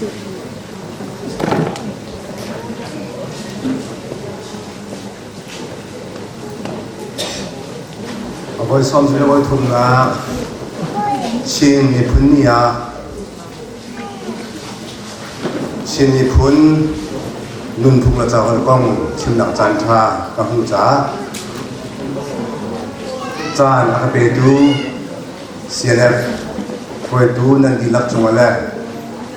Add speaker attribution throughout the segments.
Speaker 1: Voi sawm le voi thumnak Chin miphun ni ah Chin miphun nunphung le caholh kong chimnak caan ṭha ka hmuh caah caan a ka petu CNF hruaitu nan dihlak cungah le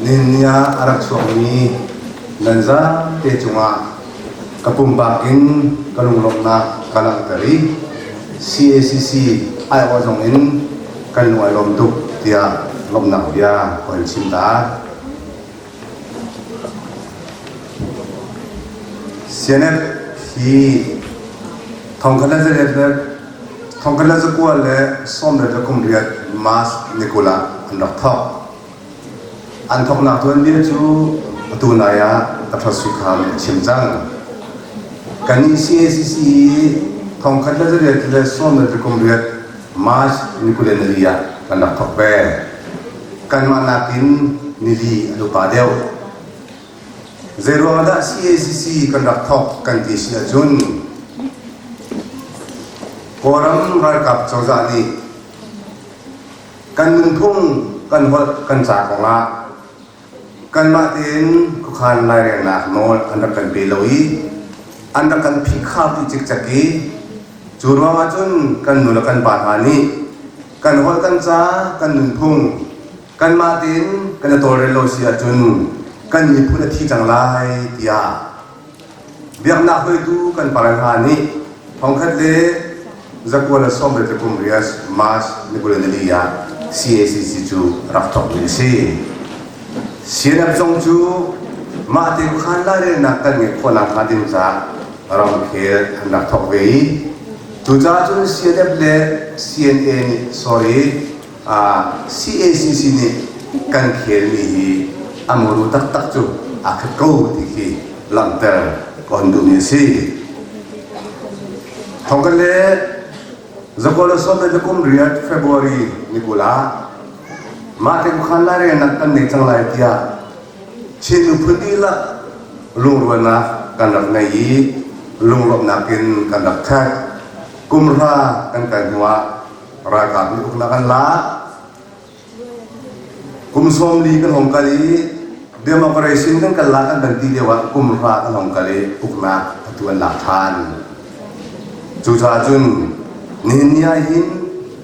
Speaker 1: nihin ni ah a rak chuakmi nan zapi cungah ka pumpak in ka lunglawmhnak ka langhter i CACC aiawh zong in kan lung ai lawm tuk tiah lawmhnak bia ka hun chim ta. CNF hi thongkhat le zariat le thongkhat le zakua le sawm le kum riat March ni kul ah an rak thawk. An thawknak tuanbia cu atu nai ah Dr. Sui Kham nih a chim cang. Kannih CACC hi thongkhat le zariat le sawm le kum riat March ni 24 ah kan rak thawk ve. Kanmah nakin nili an upa deuh. Zeiruang dah CACC kan rak thawk kan ti si ahcun Kawlram ralkap cozah nih kan nunphung kan holh kan ca kongah kanmah tein khuakhan lairelnak nawl an rak kan pe lo i an rak kan phihkhar dih cikcek i cu ruangah cun kan nu le kan pa hna nih kan holh kan ca kan nunphung kanmah tein kan i tawlrel lo si ahcun kan miphun a thi cang lai tiah Biaknak hruaitu kan pale hna nih thongkhat le zakua le sawm le kum rias March ni 24 ah CACC cu rak thawkmi a si. CNF zong cu mah te khuakhan lairelnak kan ngeih khawhnak hnga ding caah ramkhel an rak thawk ve i cucaah cun CNF le CNA nih sorry CACC nih kan khelmi hi a muru taktak cu aa khat ko ti khi langhter ka hun duhmi a si. Thongkan le zakua le sawm le kum riat February ni 20 ah mah te khuakhan lairelnak kan nei cang lai tiah Chin miphun dihlak lungrualnak kan rak ngei i lunglawmhnak in kan rak khat. Kumhra kan kal hnuah ralkap nih uknak an lak. Kum 40 kan hong kal i democracy kan kal la kan van ti lio ah kum hra kan hong kal i uknak atu an lak ṭhan. Cucaah cun nihin ni ah hin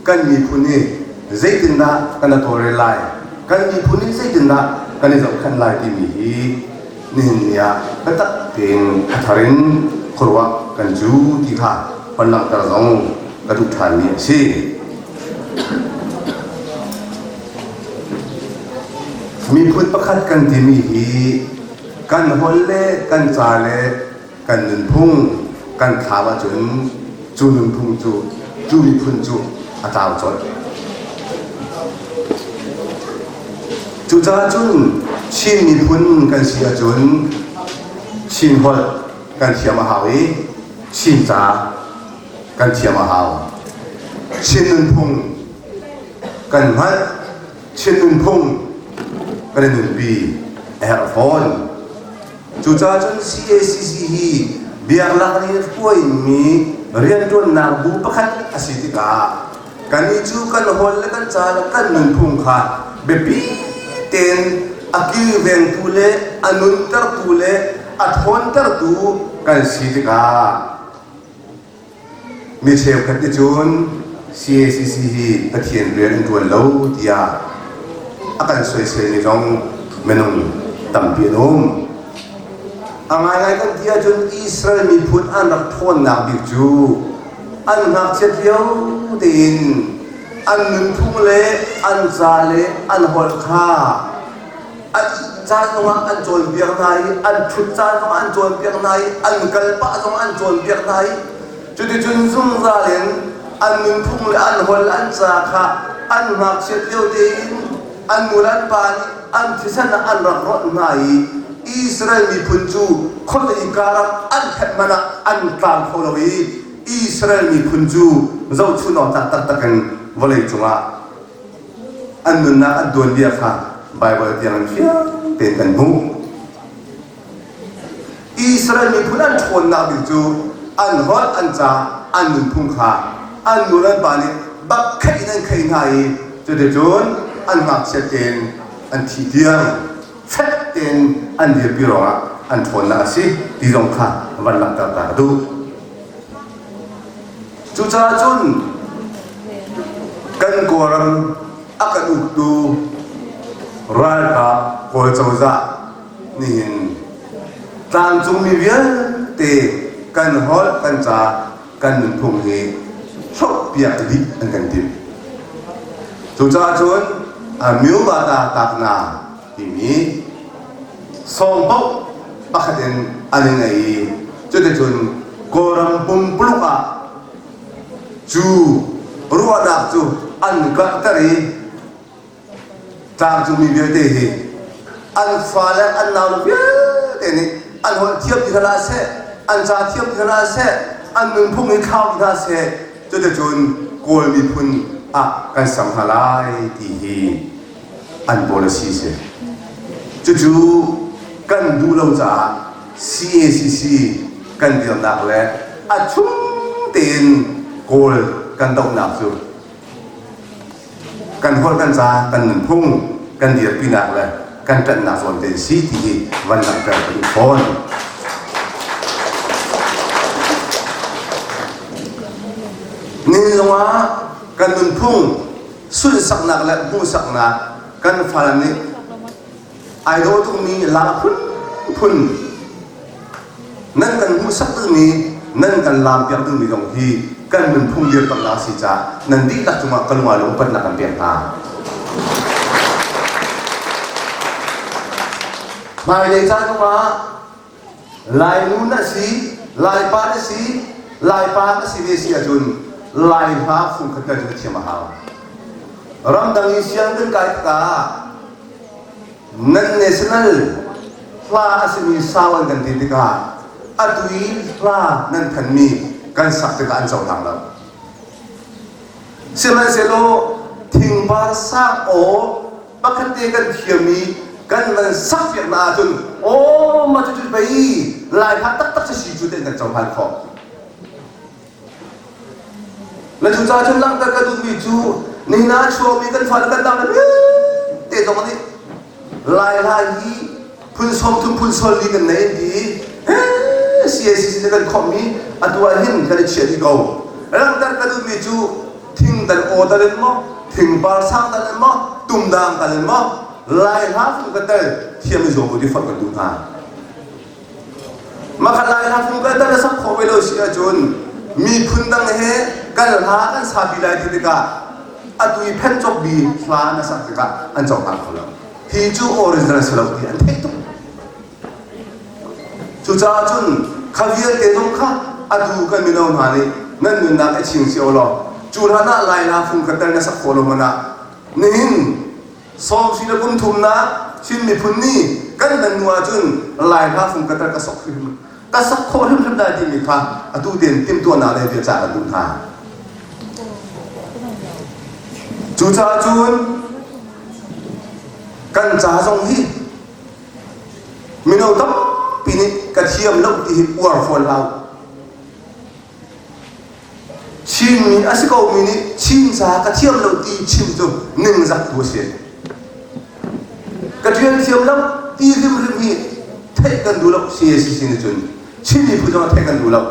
Speaker 1: kan miphun hi zeitindah kan i tawlrel lai, kan miphun hi zeitindah kan i zohkhenh lai timi hi nihin ni ah biatak tein a thar in khuaruah kan cu ti kha hon langhter zong ka duh ṭhanmi a si. Miphun pakhat kan timi hi kan holh le kan ca le kan nunphung kan thlau ahcun cu nunphung cu cu miphun cu a tlau colh. Cucaah cun Chin miphun kan si ahcun Chin holh kan thiam a hau i Chin ca kan thiam a hau. Chin nunphung kan hngalh, Chin nunphung kan i nunpi a herh fawn. Cucaah cun CACC hi biaknak nih hruaimi rianṭuannak bu pakhat a si tikah kannih cu kan holh le kan ca le kan nunphung kha biapi tein a kilvengtu le a nuntertu le a ṭhawntertu kan si tikah Mi cheukhat nih cun CACC hi Pathian rian an ṭuan lo tiah a kan soiselmi zong minung tampi an um. A ngaingai kan ti ahcun Israel miphun an rak ṭhawnnak bik cu an ngakchiat lio tein an nunphung le an ca le an holh kha an caan zongah an cawnpiak hna i an ṭhut caan zongah an cawnpiak hna i an kal pah zongah an cawnpiak hna i cuticun zungzal in an nunphung le an holh an ca kha an ngakchiat lio tein an nu le an pa nih an thisen ah an rak rawnh hna i Israel miphun cu khuazei karah an phanh hmanh ah an tlang kho lo i Israel miphun cu zohchun awk tlak taktak in vawlei cungah an nunnak an tuanbia kha Baibal tiang in fiang. tein kan hmuh. Israel miphun an ṭhawnnak ding cu an holh, an ca, an nunphung kha an nu le an pa nih bak kheih in an kheih hna i cuticun an ngakchiat tein an thih tiang fek tein an dirpi ruangah an ṭhawnnak a si ti zong kha van langhter ta ka duh. Cucaah cun kan Kawlram a kan uktu ralkap Kawl cozah nihin tlangcungmi vialte kan holh kan ca kan nunphung hi hlohpiak dih an kan timh. Cucaah cun Myobata Takna timi sawngpoh pakhat in an i ngei i cuticun Kawlram pumpuluk ah cu ruahnak cu an karhter i Tlangcungmi vialte hi an fale an naule vialte nih an holh thiam ti hna seh, an ca thiam ti hna seh, an nunphung hi thlau ti hna seh, cuticun Kawl miphun ah kan ser hna lai ti hi an policy si. Cucu kan duh lo caah CACC kan dirnak le a chung tein Kawl kan dohnak cu Kan holh kan ca kan nunphung kan dirpinak le kan ṭanhnak zawn te si ti hi van langhter ka duh fawn. Nihin zongah kan nunphung sunhsaknak le hmuhsaknak kan fale nih ai dawh tukmi la phunphun nan kan hmuhsak dingmi nan kan laampiak dingmi zong hi kan nunphung dirkamnak a si caah nan dihlak cungah ka lung ah le upatnak kan pek hna. Hmailei ca zongah Lainu na si, Laipa na si, Laipa na si ve si ahcun Lai hla fungkhat tal cu na thiam a hau. Ramdang i siang kan kai tikah Nan national hla a simi sau an kan ti tikah atu i hla nan thanmi kan sak tikah an cohlang lo. Sihmanhsehlaw thingvar sang aw pakhat te kan thiam i kan van sak piak na ahcun aw mah cucu pei lai hla taktak si cu te kan cohlan khawh. Na cucaah cun langhter ka duhmi cu nihin ah a chuakmi kan fale kan dang vialte zong nih Lai hla hi phun 30 phun 40 kan nei an ti i CACC nih kan khawmhmi atu ah hin kan i chiah dih ko. Langhter ka duhmi cu thing dal aw dal in maw thingpar sang dal in maw tumdang dal in maw Lai hla fung kan tel thiam i zuam u ti forh kan duh hna. Makhat lai hla fung kan na sak khawh ve lo si ahcun miphun dang he kan hla kan sapi lai ti tikah atu i phen cawkmi hla na sak tikah an cohlang kho lo. Hi cu original si lo ti an theih tuk. Cucaah cun kha vialte zong kha atu kan mino hna nih nan nunnak i ching cio law cu hlan ah lai hla fung khat tal na sak khawh lo hmanh ah nihin Sawmhri le kum thumnak Chin miphun nih kan nan nu ahcun Lai hla fung ka tar ka sok hrim ka sok khawh hrimhrim lai timi kha atu tein timhtuahnak le biacah kan duh hna. Cucaah cun kan ca zong hi mino tampi nih ka thiam lo ti hi uar fawn hlah u. Chinmi a si komi nih Chin ca ka thiam lo ti chim cu ningzak tu a si. Ka ṭial thiam lo ti hrimhrim hi theih kan duh lo CACC nih cun Chin miphun zong theih kan duh lo.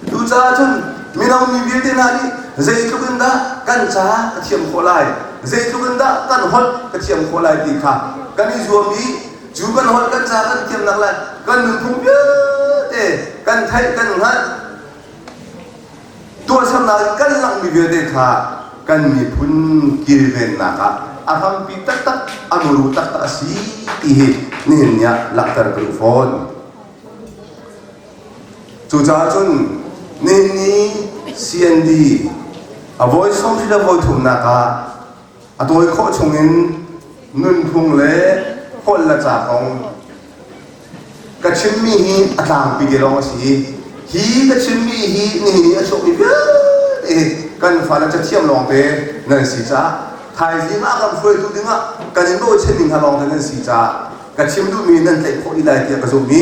Speaker 1: Cucaah cun mino mi vialte hna nih zeitluk in dah kan ca ka thiam khawh lai, zeitluk in dah kan holh ka thiam khawh lai ti kha kan i zuam i cu kan holh kan ca kan thiamnak le kan nunphung vialte kan theih kan hngalh Tuahsernak in kan langhmi vialte kha kan miphun kilvennak ah a hrampi taktak, a muru taktak a si ti hi nihin ni ah langhter ka duh fawn. Cucaah cun nihin ni CND a voi sawmhri le voi thumnak ah a tawi khawh chungin nunphung le holh le ca kong ka chimmi hi a tlangpi te lawng a si hi ka chimmi hi nihin i a chuakmi vialte hi kan fale cathiam lawngte nan si caah thaizing ah kan hruaitu dingah kan in bochanmi hna lawngte nan si caah. Ka chim duhmi nan tlaih khawh dih lai tiah ka zumh i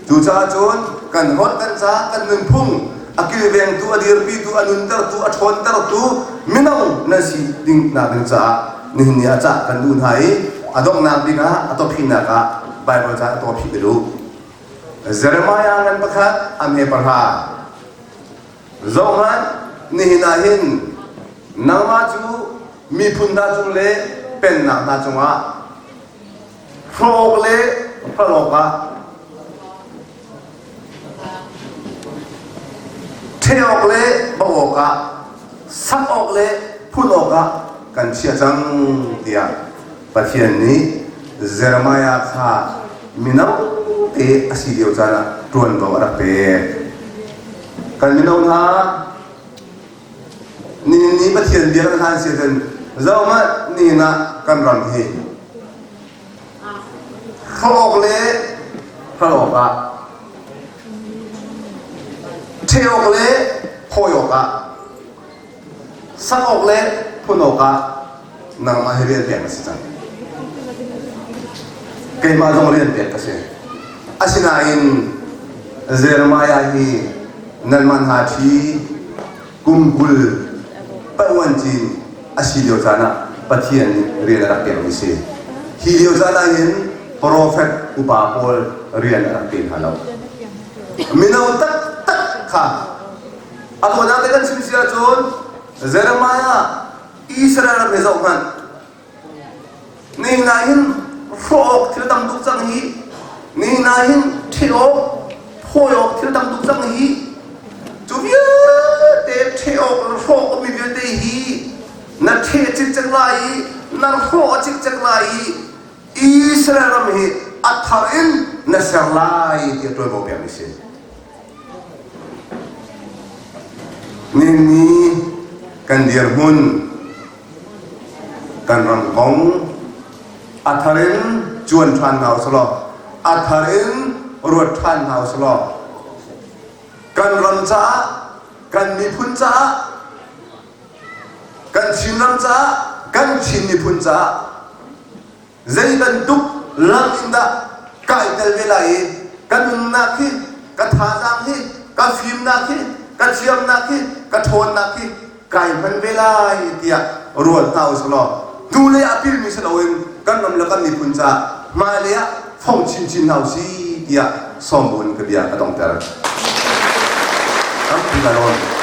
Speaker 1: cucaah cun kan holh kan ca kan nunphung a kilvengtu a dirpitu a nuntertu a ṭhawntertu mino nan si ding nak ding caah nihin ni ah cah kan duh hna i a donghnak bik ah a tawphinak ah Baibal ca a tawphi ka duh. Jeremiah ngan pakhat a hme pahra Zohhmanh, nihin ah hin nangmah cu miphun hna cung le pennak hna cungah hrawh awk le hrolh awkah ṭheh awk le bauh awkah sak awk le phun awkah kan chiah cang tiah Pathian nih Jeremiah kha mino te a si lio caan ah ṭuanvo a rak pek. Kan mino hna nihin ni Pathian bia kan hlan si ahcun zohhmanh nihin ah kan ram hi hrawh awk le hral awkah ṭheh awk le phawi awkah sak awk le phun awkah nangmah hi rian pek na si cang. Keimah zong rian pek ka si. Asinain Jeremiah hi nanmah hna ṭhi kum 20 pahuan cin a si lio caan ah Pathian nih rian a rak pekmi si. Hi lio caan ah hin profet upa pawl rian a rak pe hna lo. Mino taktak kha a tuanang te kan chim si ahcun Jeremiah Israel ram hi zoh hmanh. Ni hin hrawh awk thil tam tuk cang hi. Ni hin ṭheh awk, phawi awk thil tam tuk cang hi. Cu vialte ṭheh awk le hrawh awk mi vialte hi na ṭheh cikcek lai i na hrawh cikcek lai i Israel ram hi a thar in na ser lai tiah ṭuanvo pekmi si. Nihin kan dirhmun, kan ram kong a thar in cuan ṭhan hna usih a thar in ruat ṭhan hna usih law kan ram caah, kan miphun caah, kan Chinram caah, kan Chin miphun caah Zei bantuk lam in dah kai tel ve lai i ka nunnak hi, ka thazaang hi, ka fimnak hi, ka thiamnak hi, ka ṭhawnnak hi kai hman ve lai tiah ruat hna usih law hnulei ah pilmi si loin kan ram le kan miphun caah hmailei ah fong chinchin hna usih tiah sawm bu in ka bia ka dongter. Tampi ka lawm.